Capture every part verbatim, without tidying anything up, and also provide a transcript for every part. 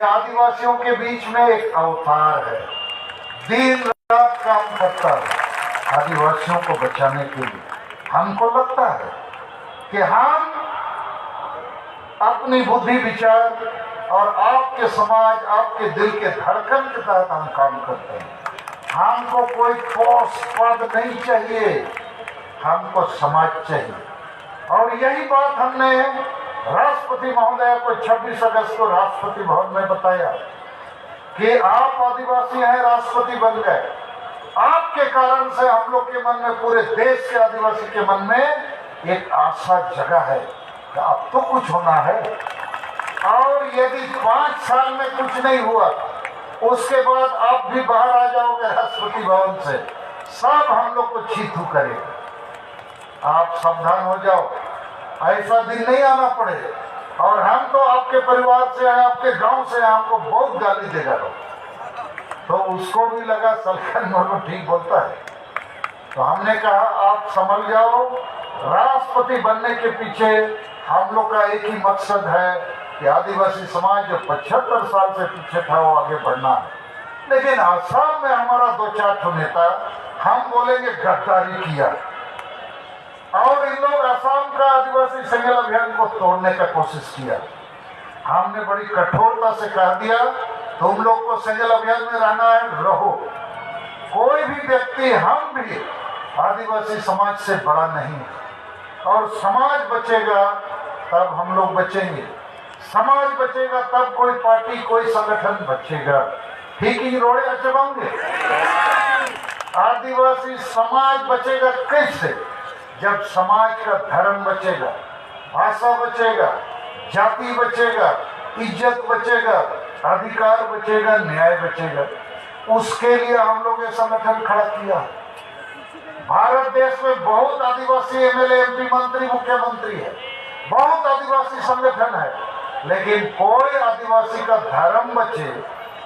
आदिवासियों के बीच में एक अवतार है, दिन रात काम करता है आदिवासियों को बचाने के लिए। हमको लगता है कि हम अपनी बुद्धि विचार और आपके समाज, आपके दिल के धड़कन के तहत हम काम करते हैं। हमको कोई पोस्ट पद नहीं चाहिए, हमको समाज चाहिए। और यही बात हमने राष्ट्रपति महोदय को छब्बीस अगस्त को राष्ट्रपति भवन में बताया कि आप आदिवासी हैं, राष्ट्रपति बन गए, आपके कारण से हम लोग के मन में, पूरे देश के आदिवासी के मन में एक आशा जगा है कि अब तो कुछ होना है। और यदि पांच साल में कुछ नहीं हुआ, उसके बाद आप भी बाहर आ जाओगे राष्ट्रपति भवन से, सब हम लोग को छी थू करेंगे। आप सावधान हो जाओ, ऐसा दिन नहीं आना पड़े। और हम तो आपके परिवार से हैं, आपके गांव से हैं, हमको बहुत गाली देगा लोग। तो उसको भी लगा सलखन मुर्मू ठीक बोलता है। तो हमने कहा, आप संभल जाओ, राष्ट्रपति बनने के पीछे हम लोग का एक ही मकसद है कि आदिवासी समाज जो पचहत्तर साल से पीछे था, वो आगे बढ़ना है। लेकिन असम में हमारा दो चार ठो नेता, हम बोलेंगे, गद्दारी किया। और इन लोग असम का आदिवासी सेंगेल अभियान को तोड़ने का कोशिश किया। हमने बड़ी कठोरता से कह दिया, तुम लोग को सेंगेल अभियान में रहना है, रहो। कोई भी व्यक्ति, हम भी आदिवासी समाज से बड़ा नहीं है। और समाज बचेगा, तब हम लोग बचेंगे। समाज बचेगा, तब कोई पार्टी, कोई संगठन बचेगा। ठीक ही रोड़े अच्छे होंगे। आदिवासी समाज बचेगा कैसे? जब समाज का धर्म बचेगा, भाषा बचेगा, जाति बचेगा, इज्जत बचेगा, अधिकार बचेगा, न्याय बचेगा। उसके लिए हम लोग ये संगठन खड़ा किया। भारत देश में बहुत आदिवासी एमएलए, एमपी, मंत्री, मुख्यमंत्री है, बहुत आदिवासी संगठन है, लेकिन कोई आदिवासी का धर्म बचे,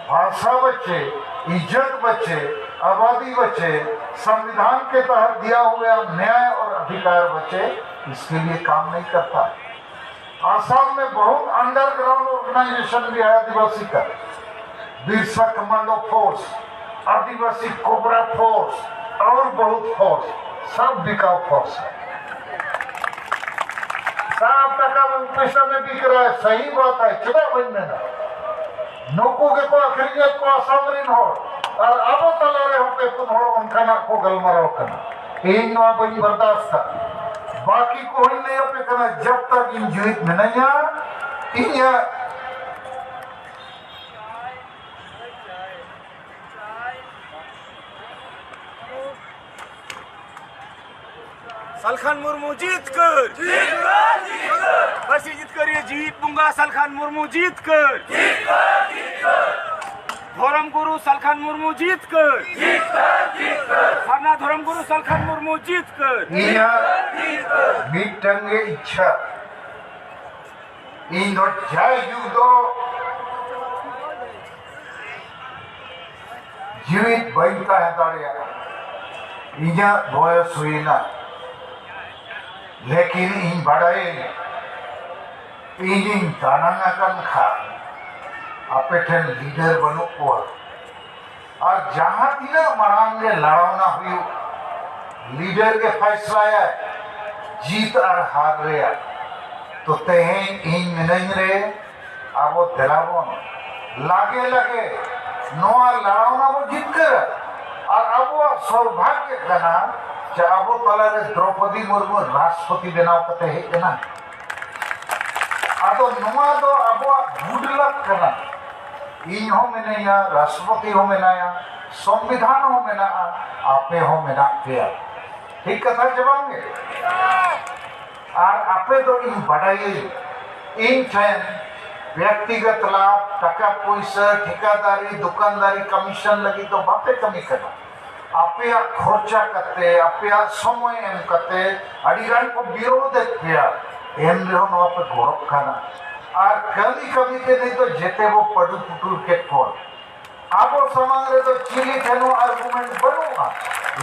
भाषा बचे, इज्जत बचे, आबादी बचे, संविधान के तहत दिया हुआ न्याय और अधिकार बचे, इसके लिए काम नहीं करता। आसाम में बहुत अंडरग्राउंड ऑर्गेनाइजेशन भी है आदिवासी का, बिरसा कमांडो फोर्स, आदिवासी कोबरा फोर्स और बहुत फोर्स, सब बिकाऊ फोर्स है। सब टका पैसा में बिक रहा है, सही बात है, ᱪᱮᱫᱟᱜ ᱵᱟᱹᱧ ᱢᱮᱱᱟ? ᱱᱩᱠᱩ ᱜᱮᱠᱚ ᱟᱹᱠᱷᱨᱤᱧᱮᱫ ᱠᱚᱣᱟ ᱟᱥᱟᱢ ᱨᱤᱱ ᱦᱚᱲ, ᱟᱨ ᱟᱵᱚ ᱛᱟᱞᱟᱨᱮ ᱦᱚᱸ ᱯᱮ ᱯᱩᱱ ᱦᱚᱲ ᱚᱱᱠᱟᱱᱟᱜ ᱠᱚ ᱜᱟᱞᱢᱟᱨᱟᱣ ᱠᱟᱱᱟ᱾ ᱤᱧ ᱱᱚᱣᱟ ᱵᱟᱹᱧ ᱵᱚᱨᱫᱟᱥᱛᱟ᱾ ᱵᱟᱹᱠᱤ ᱠᱚᱦᱚᱸᱧ ᱞᱟᱹᱭ ᱟᱯᱮ ᱠᱟᱱᱟ, ᱡᱟᱵ ᱛᱟᱠ ᱤᱧ ᱡᱤᱣᱤᱫ ᱢᱮᱱᱟᱧᱟ, ᱤᱧᱟᱹᱜ ᱥᱟᱞᱠᱷᱟᱱ ᱢᱩᱨᱢᱩ ᱡᱤᱛᱠᱟᱹᱨ! ᱯᱟᱹᱨᱥᱤ ᱡᱤᱛᱠᱟᱹᱨᱤᱭᱟᱹ ᱡᱤᱣᱤᱫ ᱵᱚᱸᱜᱟ ᱥᱟᱞᱠᱷᱟᱱ ᱢᱩᱨᱢᱩ ᱡᱤᱛᱠᱟᱹᱨ! ᱫᱷᱚᱨᱚᱢ ᱜᱩᱨᱩ ᱥᱟᱞᱠᱷᱟᱱ ᱢᱩᱨᱢᱩ ᱡᱤᱛᱠᱟᱹᱨ! ᱥᱟᱨᱱᱟ ᱫᱷᱚᱨᱚᱢ ᱜᱩᱨᱩ ᱥᱟᱞᱠᱷᱟᱱ ᱢᱩᱨᱢᱩ ᱡᱤᱛᱠᱟᱹᱨ! ᱤᱧᱟᱹᱜ ᱢᱤᱫᱴᱟᱝ ᱜᱮ ᱤᱪᱪᱷᱟ, ᱤᱧ ᱫᱚ ᱡᱟᱭᱡᱩᱜᱽ ᱫᱚ ᱡᱤᱣᱤᱫ ᱵᱟᱹᱧ ᱛᱟᱦᱮᱸ ᱫᱟᱲᱮᱭᱟᱜᱼᱟ, ᱤᱧᱟᱹᱜ ᱵᱚᱭᱚᱥ ᱦᱩᱭᱱᱟ, ᱞᱮᱠᱤᱱ ᱤᱧ ᱵᱟᱲᱟᱭᱟᱹᱧ, ᱤᱧᱤᱧ ᱫᱟᱱᱟᱝ ᱟᱠᱟᱱ ᱠᱷᱟᱱ ᱟᱯᱮ ᱴᱷᱮᱱ ᱞᱤᱰᱟᱨ ᱵᱟᱹᱱᱩᱜ ᱠᱚᱣᱟ᱾ ᱟᱨ ᱡᱟᱦᱟᱸ ᱛᱤᱱᱟᱹᱜ ᱢᱟᱲᱟᱝ ᱜᱮ ᱞᱟᱲᱟᱣᱱᱟ ᱦᱩᱭᱩᱜ, ᱞᱤᱰᱟᱨ ᱜᱮ ᱯᱷᱟᱭᱥᱞᱟᱭᱟᱭ ᱡᱤᱛ ᱟᱨ ᱦᱟᱨ ᱨᱮᱭᱟᱜ᱾ ᱛᱚ ᱛᱮᱦᱮᱧ ᱤᱧ ᱢᱤᱱᱟᱹᱧ ᱨᱮ, ᱟᱵᱚ ᱫᱮᱞᱟ ᱵᱚᱱ ᱞᱟᱜᱮ ᱞᱟᱜᱮ ᱱᱚᱣᱟ ᱞᱟᱲᱟᱣᱱᱟ ᱵᱚ ᱡᱤᱛᱠᱟᱹᱨᱟ᱾ ᱟᱨ ᱟᱵᱚᱣᱟᱜ ᱥᱚᱨᱵᱷᱟᱜᱽᱭᱚ ᱠᱟᱱᱟ ᱡᱮ ᱟᱵᱚ ᱛᱟᱞᱟᱨᱮ ᱫᱨᱚᱯᱚᱫᱤ ᱢᱩᱨᱢᱩ ᱨᱟᱥᱴᱨᱚᱯᱚᱛᱤ ᱵᱮᱱᱟᱣ ᱠᱟᱛᱮ ᱦᱮᱡ ᱮᱱᱟ᱾ ᱟᱫᱚ ᱱᱚᱣᱟ ᱫᱚ ᱟᱵᱚᱣᱟᱜ good luck ᱠᱟᱱᱟ᱾ ᱤᱧ ᱦᱚᱸ ᱢᱤᱱᱟᱹᱧᱟ, ᱨᱟᱥᱴᱨᱚᱯᱚᱛᱤ ᱦᱚᱸ ᱢᱮᱱᱟᱭᱟ, ᱥᱚᱝᱵᱤᱫᱷᱟᱱ ᱦᱚᱸ ᱢᱮᱱᱟᱜᱼᱟ, ᱟᱯᱮ ᱦᱚᱸ ᱢᱮᱱᱟᱜ ᱯᱮᱭᱟ᱾ ᱴᱷᱤᱠ ᱠᱟᱛᱷᱟ ᱪᱮ ᱵᱟᱝ ᱜᱮ? ᱟᱨ ᱟᱯᱮ ᱫᱚ ᱤᱧ ᱵᱟᱰᱟᱭᱟᱹᱧ, ᱤᱧ ᱴᱷᱮᱱ ᱵᱮᱠᱛᱤᱜᱚᱛ ᱞᱟᱵᱷ, ᱴᱟᱠᱟ ᱯᱩᱭᱥᱟᱹ, ᱴᱷᱤᱠᱟᱹᱫᱟᱨᱤ, ᱫᱚᱠᱟᱱᱫᱟᱨᱤ, ᱠᱚᱢᱤᱥᱚᱱ ᱞᱟᱹᱜᱤᱫ ᱫᱚ ᱵᱟᱯᱮ ᱠᱟᱹᱢᱤ ᱠᱟᱱᱟ᱾ ᱟᱯᱮᱭᱟᱜ ᱠᱷᱚᱨᱪᱟ ᱠᱟᱛᱮ, ᱟᱯᱮᱭᱟᱜ ᱥᱚᱢᱚᱭ ᱮᱢ ᱠᱟᱛᱮ ᱟᱹᱰᱤ ᱜᱟᱱ ᱠᱚ ᱵᱤᱨᱳᱫᱮᱫ ᱯᱮᱭᱟ, ᱮᱱ ᱨᱮᱦᱚᱸ ᱱᱚᱣᱟ ᱯᱮ ᱜᱚᱲᱚᱜ ᱠᱟᱱᱟ᱾ ᱟᱨ ᱠᱟᱹᱢᱤ ᱠᱟᱹᱢᱤ ᱛᱮ ᱱᱤᱛ ᱫᱚ ᱡᱮᱛᱮ ᱵᱚ ᱯᱟᱹᱰᱩ ᱯᱩᱴᱩᱨ ᱠᱮᱫ ᱠᱚᱣᱟ᱾ ᱟᱵᱚ ᱥᱟᱢᱟᱝ ᱨᱮᱫᱚ ᱪᱤᱞᱤ ᱴᱷᱮᱱ ᱦᱚᱸ argument ᱵᱟᱹᱱᱩᱜᱼᱟ᱾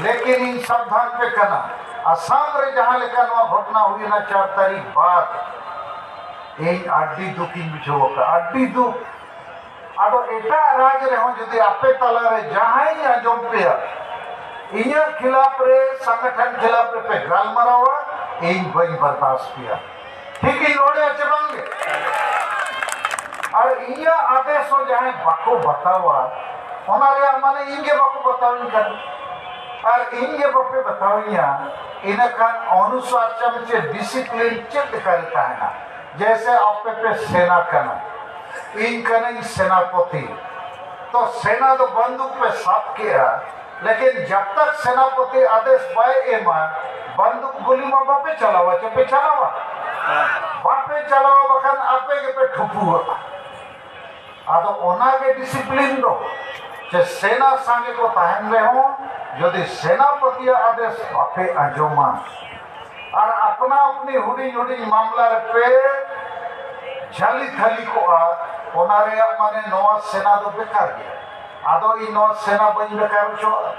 ᱞᱮᱠᱤᱱ ᱤᱧ ᱥᱟᱵᱫᱷᱟᱱ ᱯᱮ ᱠᱟᱱᱟ, ᱟᱥᱟᱢ ᱨᱮ ᱡᱟᱦᱟᱸ ᱞᱮᱠᱟ ᱱᱚᱣᱟ ᱜᱷᱚᱴᱱᱟ ᱦᱩᱭᱮᱱᱟ ᱪᱟᱨ ᱛᱟᱹᱨᱤᱠᱷ ᱵᱟᱫ, ᱤᱧ ᱟᱹᱰᱤ ᱫᱩᱠᱤᱧ ᱵᱩᱡᱷᱟᱹᱣ ᱟᱠᱟᱫᱼᱟ, ᱟᱹᱰᱤ ᱫᱩᱠ᱾ ᱟᱫᱚ ᱮᱴᱟᱜ ᱨᱟᱡᱽ ᱨᱮᱦᱚᱸ ᱡᱩᱫᱤ ᱟᱯᱮ ᱛᱟᱞᱟᱨᱮ ᱡᱟᱦᱟᱸᱭᱤᱧ ᱟᱸᱡᱚᱢ ᱯᱮᱭᱟ, ᱤᱧᱟᱹᱜ ᱠᱷᱤᱞᱟᱯ ᱨᱮ, ᱥᱚᱝᱜᱚᱴᱷᱚᱱ ᱠᱷᱤᱞᱟᱯ ᱨᱮᱯᱮ ᱜᱟᱞᱢᱟᱨᱟᱣᱟ, ᱤᱧ ᱵᱟᱹᱧ ᱵᱚᱨᱫᱟᱥᱛ ᱯᱮᱭᱟ᱾ ᱴᱷᱤᱠ ᱤᱧ ᱨᱚᱲᱮᱫᱼᱟ ᱪᱮ ᱵᱟᱝᱜᱮ? ᱟᱨ ᱤᱧᱟᱹᱜ ᱟᱫᱮᱥ ᱦᱚᱸ ᱡᱟᱦᱟᱸᱭ ᱵᱟᱠᱚ ᱵᱟᱛᱟᱣᱟ, ᱚᱱᱟ ᱨᱮᱭᱟᱜ ᱢᱟᱱᱮ ᱤᱧ ᱜᱮ ᱵᱟᱠᱚ ᱵᱟᱛᱟᱣᱤᱧ ᱠᱟᱱᱟ᱾ ᱟᱨ ᱤᱧ ᱜᱮ ᱵᱟᱯᱮ ᱵᱟᱛᱟᱣᱤᱧᱟ, ᱤᱱᱟᱹᱠᱷᱟᱱ ᱚᱱᱩᱥᱟᱥᱚᱱ ᱪᱮ discipline ᱪᱮᱫ ᱞᱮᱠᱟᱨᱮ ᱛᱟᱦᱮᱱᱟ? ᱡᱮᱭᱥᱮ ᱟᱯᱮ ᱯᱮ ᱥᱮᱱᱟ ᱠᱟᱱᱟ, ᱤᱧ ᱠᱟᱹᱱᱟᱹᱧ ᱥᱮᱱᱟᱯᱚᱛᱤ, ᱛᱚ ᱥᱮᱱᱟ ᱫᱚ ᱵᱟᱱᱫᱩᱠ ᱯᱮ ᱥᱟᱵ ᱠᱮᱜᱼᱟ, ᱞᱮᱠᱤᱱ ᱡᱟᱵ ᱛᱟᱠ ᱥᱮᱱᱟᱯᱚᱛᱤ ᱟᱫᱮᱥ ᱵᱟᱭ ᱮᱢᱟ, ᱵᱟᱱᱫᱩᱠ ᱜᱩᱞᱤ ᱢᱟ ᱵᱟᱯᱮ ᱪᱟᱞᱟᱣᱟ, ᱪᱮ ᱯᱮ ᱪᱟᱞᱟᱣᱟ? ᱵᱟᱯᱮ ᱪᱟᱞᱟᱣᱟ, ᱵᱟᱠᱷᱟᱱ ᱟᱯᱮ ᱜᱮᱯᱮ ᱴᱷᱩᱯᱩᱣᱟᱜᱼᱟ᱾ ᱟᱫᱚ ᱚᱱᱟᱜᱮ discipline ᱫᱚ, ᱡᱮ ᱥᱮᱱᱟ ᱥᱟᱸᱜᱮ ᱠᱚ ᱛᱟᱦᱮᱱ ᱨᱮᱦᱚᱸ, ᱡᱩᱫᱤ ᱥᱮᱱᱟᱯᱚᱛᱤᱭᱟᱜ ᱟᱫᱮᱥ ᱵᱟᱯᱮ ᱟᱸᱡᱚᱢᱟ ᱟᱨ ᱟᱯᱱᱟ ᱟᱯᱱᱤ ᱦᱩᱰᱤᱧ ᱦᱩᱰᱤᱧ ᱢᱟᱢᱞᱟ ᱨᱮᱯᱮ ᱡᱷᱟᱹᱞᱤ ᱛᱷᱟᱹᱞᱤ ᱠᱚᱜᱼᱟ, ᱚᱱᱟ ᱨᱮᱭᱟᱜ ᱢᱟᱱᱮ ᱱᱚᱣᱟ ᱥᱮᱱᱟ ᱫᱚ ᱵᱮᱠᱟᱨ ᱜᱮᱭᱟ᱾ ᱟᱫᱚ ᱤᱧ ᱱᱚᱣᱟ ᱥᱮᱱᱟ ᱵᱟᱹᱧ ᱵᱮᱠᱟᱨ ᱦᱚᱪᱚᱣᱟᱜᱼᱟ᱾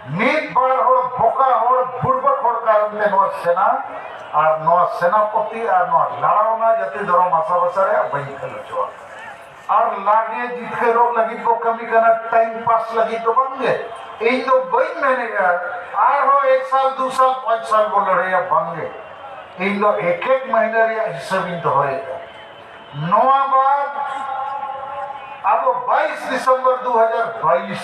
ᱢᱤᱫ ᱵᱟᱨ ᱦᱚᱲ, ᱵᱚᱠᱟ ᱦᱚᱲ, ᱵᱩᱲᱵᱟᱠ ᱦᱚᱲ ᱠᱟᱨᱚᱱ ᱛᱮ ᱱᱚᱣᱟ ᱥᱮᱱᱟ ᱟᱨ ᱱᱚᱣᱟ ᱥᱮᱱᱟᱯᱚᱛᱤ ᱟᱨ ᱱᱚᱣᱟ ᱞᱟᱲᱟᱣᱱᱟ ᱡᱟᱹᱛᱤ ᱫᱷᱚᱨᱚᱢ ᱵᱷᱟᱥᱟ ᱵᱷᱟᱥᱟ ᱨᱮᱭᱟᱜ ᱵᱟᱹᱧ ᱠᱷᱮᱞ ᱦᱚᱪᱚᱣᱟᱜᱼᱟ᱾ ᱟᱨ ᱞᱟᱜᱮ ᱡᱤᱛᱠᱟᱹᱨᱚᱜ ᱞᱟᱹᱜᱤᱫ ᱵᱚ ᱠᱟᱹᱢᱤ ᱠᱟᱱᱟ, time pass ᱞᱟᱹᱜᱤᱫ ᱫᱚ ᱵᱟᱝᱜᱮ᱾ ᱤᱧ ᱫᱚ ᱵᱟᱹᱧ ᱢᱮᱱᱮᱫᱼᱟ ᱟᱨᱦᱚᱸ ᱮᱠ ᱥᱟᱞ, ᱫᱩ ᱥᱟᱞ, ᱯᱟᱸᱪ ᱥᱟᱞ ᱵᱚ ᱞᱟᱹᱲᱦᱟᱹᱭᱟ, ᱵᱟᱝᱜᱮ᱾ ᱤᱧ ᱫᱚ ᱮᱠ ᱮᱠ ᱢᱟᱹᱦᱱᱟᱹ ᱨᱮᱭᱟᱜ ᱦᱤᱥᱟᱹᱵ ᱤᱧ ᱫᱚᱦᱚᱭᱮᱫᱼᱟ᱾ ᱱᱚᱣᱟ ᱵᱟᱫ ᱟᱵᱚ ᱵᱟᱭᱤᱥ ᱰᱤᱥᱮᱢᱵᱚᱨ ᱫᱩ ᱦᱟᱡᱟᱨ ᱵᱟᱭᱤᱥ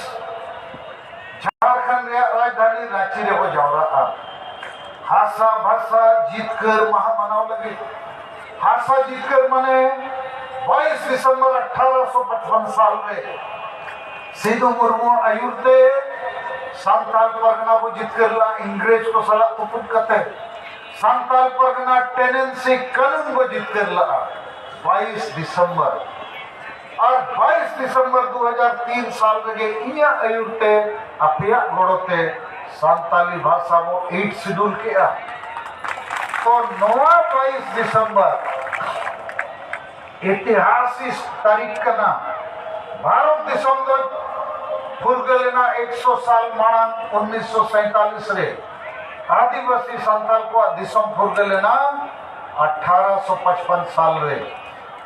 ᱡᱷᱟᱲᱠᱷᱚᱸᱰ ᱨᱮᱭᱟᱜ ᱨᱟᱡᱽᱫᱷᱟᱱᱤ ᱨᱟᱸᱪᱤ ᱨᱮᱵᱚ ᱡᱟᱣᱨᱟᱜᱼᱟ᱾ ᱦᱟᱥᱟ ᱵᱷᱟᱥᱟ ᱡᱤᱛᱠᱟᱹᱨ ᱢᱟᱦᱟ ᱢᱟᱱᱟᱣ ᱞᱟᱹᱜᱤᱫ᱾ ᱦᱟᱥᱟ ᱡᱤᱛᱠᱟᱹᱨ ᱢᱟᱱᱮ ᱵᱟᱭᱤᱥ ᱰᱤᱥᱮᱢᱵᱚᱨ ᱟᱴᱷᱟᱨᱚᱥᱚ ᱯᱟᱸᱪᱯᱟᱱᱱᱚ ᱥᱟᱞ ᱨᱮ ᱥᱤᱫᱩ ᱢᱩᱨᱢᱩ ᱟᱹᱭᱩᱨ ᱛᱮ ᱥᱟᱱᱛᱟᱲ ᱯᱟᱨᱜᱟᱱᱟ ᱵᱚ ᱡᱤᱛᱠᱟᱹᱨ ᱞᱮᱫᱼᱟ, ᱤᱝᱨᱮᱡᱽ ᱠᱚ ᱥᱟᱞᱟᱜ ᱛᱩᱯᱩᱫ ᱠᱟᱛᱮ᱾ ᱥᱟᱱᱛᱟᱲ ᱯᱟᱨᱜᱟᱱᱟ ᱴᱮᱱᱮᱱᱥᱤ ᱠᱟᱹᱱᱩᱱ ᱵᱚ ᱡᱤᱛᱠᱟᱹᱨ ᱞᱮᱫᱼᱟ ᱵᱟᱭᱤᱥ ᱰᱤᱥᱮᱢᱵᱚᱨ᱾ ᱟᱨ ᱵᱟᱭᱤᱥ ᱰᱤᱥᱮᱢᱵᱚᱨ ᱫᱩ ᱦᱟᱡᱟᱨ ᱛᱤᱱ ᱥᱟᱞ ᱨᱮᱜᱮ ᱤᱧᱟᱹᱜ ᱟᱹᱭᱩᱨ ᱛᱮ, ᱟᱯᱮᱭᱟᱜ ᱜᱚᱲᱚ ᱛᱮ ᱥᱟᱱᱛᱟᱞᱤ ᱵᱷᱟᱥᱟ ᱵᱚ ᱮᱭᱤᱴ ᱥᱤᱰᱩᱞ ᱠᱮᱜᱼᱟ᱾ ᱛᱚ ᱱᱚᱣᱟ ᱵᱟᱭᱤᱥ ᱰᱤᱥᱮᱢᱵᱚᱨ ᱤᱛᱤᱦᱟᱥᱤᱠ ᱛᱟᱹᱨᱤᱠᱷ ᱠᱟᱱᱟ᱾ ᱵᱷᱟᱨᱚᱛ ᱫᱤᱥᱚᱢ ᱫᱚ ᱯᱷᱩᱨᱜᱟᱹᱞ ᱮᱱᱟ ᱮᱠᱥᱚ ᱥᱟᱞ ᱢᱟᱲᱟᱝ, ᱩᱱᱤᱥᱥᱚ ᱥᱟᱭᱛᱟᱞᱤᱥ ᱨᱮ ᱟᱹᱫᱤᱵᱟᱹᱥᱤ ᱥᱟᱱᱛᱟᱲ ᱠᱚᱣᱟᱜ ᱫᱤᱥᱚᱢ ᱯᱷᱩᱨᱜᱟᱹᱞ ᱮᱱᱟ᱾ ᱟᱴᱷᱟᱨᱚᱥᱚ ᱯᱟᱸᱪᱯᱟᱱ ᱥᱟᱞ ᱨᱮ᱾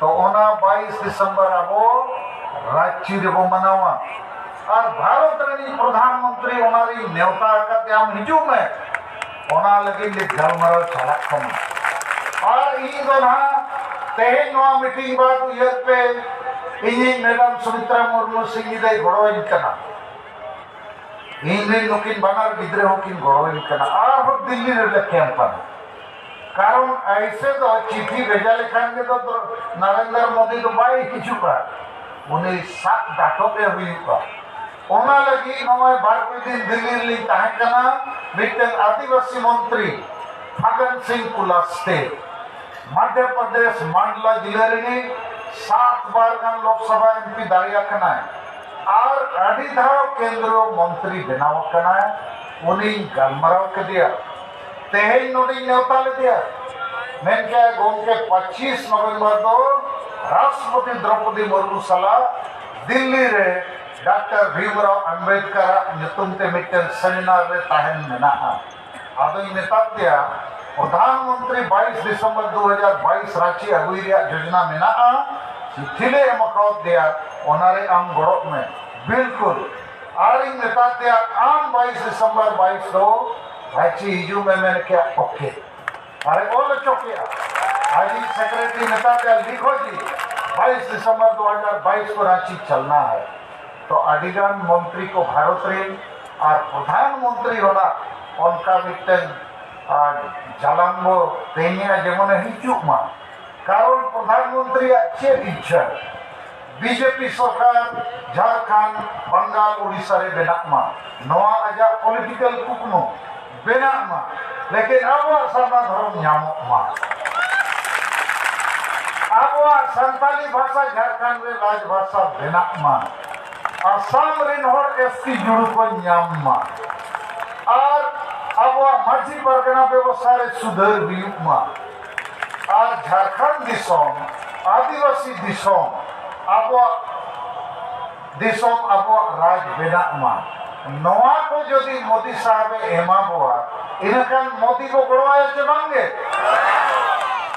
ᱛᱚ ᱚᱱᱟ ᱵᱟᱭᱤᱥ ᱰᱤᱥᱮᱢᱵᱚᱨ ᱟᱵᱚ ᱨᱟᱸᱪᱤ ᱨᱮᱵᱚ ᱢᱟᱱᱟᱣᱟ᱾ ᱟᱨ ᱵᱷᱟᱨᱚᱛ ᱨᱮᱱᱤᱡ ᱯᱨᱚᱫᱷᱟᱱ ᱢᱚᱱᱛᱨᱤ ᱚᱱᱟ ᱨᱤᱧ ᱱᱮᱣᱛᱟ ᱟᱠᱟᱫ ᱛᱮ ᱟᱢ ᱦᱤᱡᱩᱜ ᱢᱮ, ᱚᱱᱟ ᱞᱟᱹᱜᱤᱫ ᱞᱮ ᱜᱟᱞᱢᱟᱨᱟᱣ ᱪᱟᱞᱟᱜ ᱠᱟᱱᱟ᱾ ᱟᱨ ᱤᱧ ᱫᱚ ᱱᱟᱦᱟᱜ ᱛᱮᱦᱮᱧ ᱱᱚᱣᱟ ᱢᱤᱴᱤᱝ ᱵᱟᱫ ᱩᱭᱦᱟᱹᱨ ᱯᱮ, ᱤᱧᱤᱧ ᱢᱮᱰᱟᱢ ᱥᱩᱢᱤᱛᱨᱟ ᱢᱩᱨᱢᱩ ᱥᱤᱝ ᱜᱤᱫᱟᱹᱭ ᱜᱚᱲᱚᱣᱟᱹᱧ ᱠᱟᱱᱟ, ᱤᱧ ᱨᱮᱱ ᱱᱩᱠᱤᱱ ᱵᱟᱱᱟᱨ ᱜᱤᱫᱽᱨᱟᱹ ᱦᱚᱸᱠᱤᱱ ᱜᱚᱲᱚᱣᱟᱹᱧ ᱠᱟᱱᱟ, ᱟᱨᱦᱚᱸ ᱫᱤᱞᱞᱤ ᱨᱮᱞᱮ ᱠᱮᱢᱯ ᱟᱱᱟ᱾ ᱠᱟᱨᱚᱱ ᱟᱭᱥᱮ ᱫᱚ ᱪᱤᱴᱷᱤ ᱵᱷᱮᱡᱟ ᱞᱮᱠᱷᱟᱱ ᱜᱮ ᱫᱚ ᱱᱟᱨᱮᱱᱫᱨᱚ ᱢᱳᱫᱤ ᱫᱚ ᱵᱟᱭ ᱦᱤᱡᱩᱜᱼᱟ, ᱩᱱᱤ ᱥᱟᱵ ᱰᱟᱴᱚᱯ ᱮ ᱦᱩᱭᱩᱜᱼᱟ᱾ ᱚᱱᱟ ᱞᱟᱹᱜᱤᱫ ᱱᱚᱜᱼᱚᱭ ᱵᱟᱨ ᱯᱮ ᱫᱤᱱ ᱫᱤᱞᱞᱤ ᱨᱮᱞᱤᱧ ᱛᱟᱦᱮᱸ ᱠᱟᱱᱟ, ᱢᱤᱫᱴᱟᱝ ᱟᱹᱫᱤᱵᱟᱹᱥᱤ ᱢᱚᱱᱛᱨᱤ ᱯᱷᱟᱜᱟᱱ ᱥᱤᱝ ᱠᱩᱞᱟᱥᱛᱮ, ᱢᱚᱫᱷᱭᱚ ᱯᱨᱚᱫᱮᱥ ᱢᱟᱱᱰᱞᱟ ᱡᱤᱞᱟᱹ ᱨᱤᱱᱤᱡ ᱥᱟᱛ ᱵᱟᱨ ᱜᱟᱱ ᱞᱳᱠᱥᱚᱵᱷᱟ ᱮᱢᱯᱤ ᱫᱟᱲᱮ ᱟᱠᱟᱱᱟᱭ ᱟᱨ ᱟᱹᱰᱤ ᱫᱷᱟᱣ ᱠᱮᱱᱫᱨᱚ ᱢᱚᱱᱛᱨᱤ ᱵᱮᱱᱟᱣ ᱟᱠᱟᱱᱟᱭ, ᱩᱱᱤᱧ ᱜᱟᱞᱢᱟᱨᱟᱣ ᱠᱮᱫᱮᱭᱟ᱾ ᱛᱮᱦᱮᱧ ᱱᱚᱰᱮᱧ ᱱᱮᱣᱛᱟ ᱞᱮᱫᱮᱭᱟ, ᱢᱮᱱ ᱠᱮᱫᱟᱭ, "ᱜᱚᱢᱠᱮ, ᱯᱚᱸᱪᱤᱥ ᱱᱚᱵᱷᱮᱢᱵᱚᱨ ᱫᱚ ᱨᱟᱥᱴᱨᱚᱯᱚᱛᱤ ᱫᱨᱚᱯᱚᱫᱤ ᱢᱩᱨᱢᱩ ᱥᱟᱞᱟᱜ ᱫᱤᱞᱞᱤ ᱨᱮ ᱰᱟᱠᱛᱟᱨ ᱵᱷᱤᱢᱨᱟᱣ ᱟᱢᱵᱮᱫᱠᱟᱨᱟᱜ ᱧᱩᱛᱩᱢ ᱛᱮ ᱢᱤᱫᱴᱟᱝ ᱥᱮᱢᱤᱱᱟᱨ ᱨᱮ ᱛᱟᱦᱮᱱ ᱢᱮᱱᱟᱜᱼᱟ᱾" ᱟᱫᱚᱧ ᱢᱮᱛᱟᱫ ᱫᱮᱭᱟ, "ᱯᱨᱚᱫᱷᱟᱱ ᱢᱚᱱᱛᱨᱤ ᱵᱟᱭᱤᱥ ᱰᱤᱥᱮᱢᱵᱚᱨ ᱫᱩ ᱦᱟᱡᱟᱨ ᱵᱟᱭᱤᱥ ᱨᱟᱸᱪᱤ ᱟᱹᱜᱩᱭ ᱨᱮᱭᱟᱜ ᱡᱳᱡᱚᱱᱟ ᱢᱮᱱᱟᱜᱼᱟ, ᱪᱤᱴᱷᱤ ᱞᱮ ᱮᱢ ᱟᱠᱟᱣᱟᱫ ᱫᱮᱭᱟ, ᱚᱱᱟᱨᱮ ᱟᱢ ᱜᱚᱲᱚᱜ ᱢᱮ᱾" ᱵᱤᱞᱠᱩᱞ᱾ ᱟᱨᱤᱧ ᱢᱮᱛᱟᱫ ᱫᱮᱭᱟ, "ᱟᱢ ᱵᱟᱭᱤᱥ ᱰᱤᱥᱮᱢᱵᱚᱨ ᱵᱟᱭᱤᱥ ᱫᱚ ᱨᱟᱸᱪᱤ ᱦᱤᱡᱩᱜ ᱢᱮ", ᱢᱮᱱ ᱠᱮᱫᱼᱟ, "ᱳᱠᱮ᱾" ᱟᱨᱮ ᱚᱞ ᱦᱚᱪᱚ ᱠᱮᱫᱼᱟ᱾ ᱟᱡᱤᱡ ᱥᱮᱠᱨᱮᱴᱟᱨᱤ ᱢᱮᱛᱟᱫ ᱫᱮᱭᱟ, "ᱞᱤᱠᱷᱚ ᱡᱤ, ᱵᱟᱭᱤᱥ ᱫᱤᱥᱚᱢᱵᱚᱨ ᱫᱩ ᱦᱟᱡᱟᱨ ᱵᱟᱭᱤᱥ ᱠᱚ ᱨᱟᱸᱪᱤ ᱪᱟᱞᱱᱟ ᱦᱟᱭ᱾" ᱛᱚ ᱟᱹᱰᱤᱜᱟᱱ ᱢᱚᱱᱛᱨᱤ ᱠᱚ ᱵᱷᱟᱨᱚᱛ ᱨᱮᱱ ᱟᱨ ᱯᱨᱚᱫᱷᱟᱱ ᱢᱚᱱᱛᱨᱤ ᱦᱚᱸ ᱚᱱᱠᱟ ᱢᱤᱫᱴᱟᱝ, ᱟᱨ, ᱡᱟᱞᱟᱢ ᱵᱚ ᱛᱮᱧᱮᱜᱼᱟ, ᱡᱮᱢᱚᱱᱮ ᱦᱤᱡᱩᱜ ᱢᱟ᱾ ᱠᱟᱨᱚᱱ ᱯᱨᱚᱫᱷᱟᱱ ᱢᱚᱱᱛᱨᱤᱭᱟᱜ ᱪᱮᱫ ᱤᱪᱪᱷᱟᱹ? ᱵᱤᱡᱮᱯᱤ ᱥᱚᱨᱠᱟᱨ ᱡᱷᱟᱲᱠᱷᱚᱸᱰ, ᱵᱟᱝᱜᱟᱞ, ᱳᱰᱤᱥᱟ ᱨᱮ ᱵᱮᱱᱟᱜ ᱢᱟ, ᱱᱚᱣᱟ ᱟᱡᱟᱜ ᱯᱚᱞᱤᱴᱤᱠᱟᱞ ᱠᱩᱠᱢᱩ ᱵᱮᱱᱟᱜ ᱢᱟ, ᱞᱮᱠᱤᱱ ᱟᱵᱚᱣᱟᱜ ᱥᱟᱨᱱᱟ ᱫᱷᱚᱨᱚᱢ ᱧᱟᱢᱚᱜ ᱢᱟ, ᱟᱵᱚᱣᱟᱜ ᱥᱟᱱᱛᱟᱞᱤ ᱵᱷᱟᱥᱟ ᱡᱷᱟᱲᱠᱷᱚᱸᱰ ᱨᱮ ᱨᱟᱡᱽ ᱵᱷᱟᱥᱟ ᱵᱮᱱᱟᱜ ᱢᱟ, ᱟᱥᱟᱢ ᱨᱮᱱ ᱦᱚᱲ ᱮᱥ ᱴᱤ ᱡᱩᱲᱩ ᱠᱚ ᱧᱟᱢ ᱢᱟ, ᱟᱨ ᱟᱵᱚᱣᱟᱜ ᱢᱟᱹᱡᱷᱤ ᱯᱟᱨᱜᱟᱱᱟ ᱵᱮᱵᱚᱥᱛᱷᱟ ᱨᱮ ᱥᱩᱫᱷᱟᱹᱨ ᱦᱩᱭᱩᱜ ᱢᱟ, ᱟᱨ ᱡᱷᱟᱲᱠᱷᱚᱸᱰ ᱫᱤᱥᱚᱢ, ᱟᱹᱫᱤᱵᱟᱹᱥᱤ ᱫᱤᱥᱚᱢ, ᱟᱵᱚᱣᱟᱜ ᱫᱤᱥᱚᱢ ᱟᱵᱚᱣᱟᱜ ᱨᱟᱡᱽ ᱵᱮᱱᱟᱜ ᱢᱟ᱾ ᱱᱚᱣᱟ ᱠᱚ ᱡᱩᱫᱤ ᱢᱳᱫᱤ ᱥᱟᱦᱮᱵᱮ ᱮᱢᱟ ᱵᱚᱣᱟ, ᱤᱱᱟᱹᱠᱷᱟᱱ ᱢᱳᱫᱤ ᱵᱚ ᱜᱚᱲᱚᱣᱟᱭᱟ ᱪᱮ ᱵᱟᱝᱜᱮ?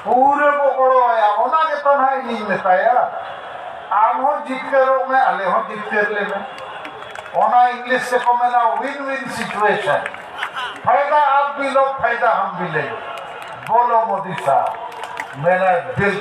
ᱯᱩᱨᱟᱹ ᱵᱚ ᱜᱚᱲᱚ ᱟᱭᱟ᱾ ᱚᱱᱟ ᱜᱮᱛᱚ ᱱᱟᱦᱟᱜ ᱤᱧᱤᱧ ᱢᱮᱛᱟᱭᱟ, ᱟᱢ ᱦᱚᱸ ᱡᱤᱛᱠᱟᱹᱨᱚᱜ ᱢᱮ, ᱟᱞᱮ ᱦᱚᱸ ᱡᱤᱛᱠᱟᱹᱨ ᱞᱮ ᱢᱮ᱾ ᱚᱱᱟ ᱤᱝᱞᱤᱥ ᱛᱮᱠᱚ ᱢᱮᱱᱟ win win situation᱾ ᱯᱷᱟᱭᱫᱟ ᱟᱯ ᱵᱤᱞᱚ, ᱯᱷᱟᱭᱫᱟ ᱦᱟᱢ ᱵᱤᱞᱮ᱾ ᱵᱚᱞᱚ ᱢᱳᱫᱤ ᱥᱟᱦ, ᱢᱮᱱᱟ ᱵᱤᱞᱠᱩᱞ᱾